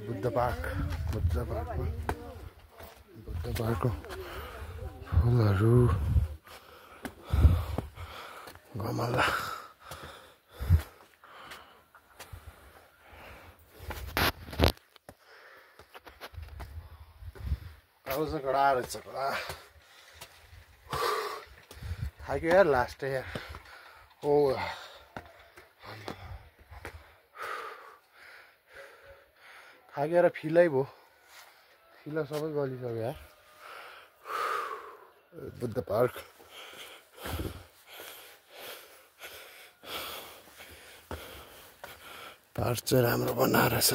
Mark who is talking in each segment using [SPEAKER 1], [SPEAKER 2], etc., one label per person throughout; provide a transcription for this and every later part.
[SPEAKER 1] Buddha park बुद्धबारको फुलहरू गमला कागज कडा रहेछ कडा थाक्यो यार लास्ट यार ओ थाकेर फिलै भयो फिला सबै गलिसक्यो यार बुद्ध पार्क पार्क चाहिँ राम्रो बनाएर छ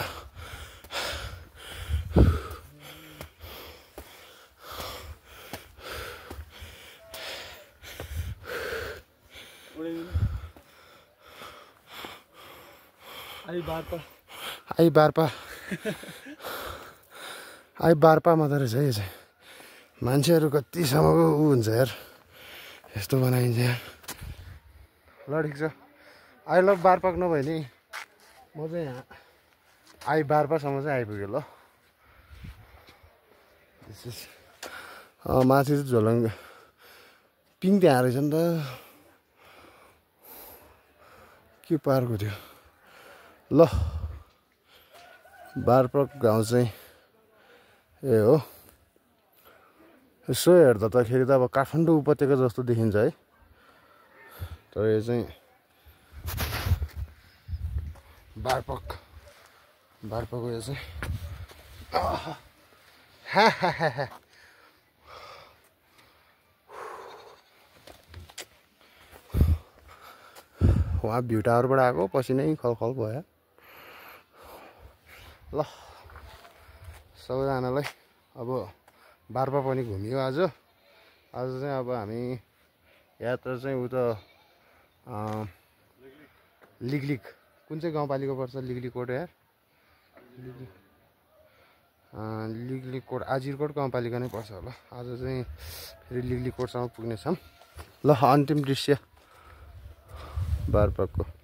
[SPEAKER 1] आई बारपा मात्रै रहेछ यो चाहिँ मान्छेहरू कतिसम्मको ऊ हुन्छ यार यस्तो बनाइन्छ यार ल ठिक छ आई लभ बारपाक नभए नि म चाहिँ यहाँ आई बारपासम्म चाहिँ आइपुग्यो ल माथि चाहिँ झोलङ पिङ त्यहाँ रहेछ नि त के पार्कको थियो ल बारपाक गाउँ चाहिँ ए हो यसो हेर्दा त खेरि त अब काठमाडौँ उपत्यका जस्तो देखिन्छ है तर यो चाहिँ बारपाकको यो चाहिँ वहाँ भ्यू टावरबाट आएको पछि नै खलखल भयो ल सबैजनालाई अब बारपा पनि घुमियो आज चाहिँ अब हामी यात्रा चाहिँ उता लिगलिक कुन चाहिँ गाउँपालिका पर्छ लिगलिकोट यार लिगलिकोट आजिरकोट गाउँपालिका नै पर्छ होला आज चाहिँ फेरि लिगलिकोटसम्म पुग्नेछौँ ल अन्तिम दृश्य बारपाकको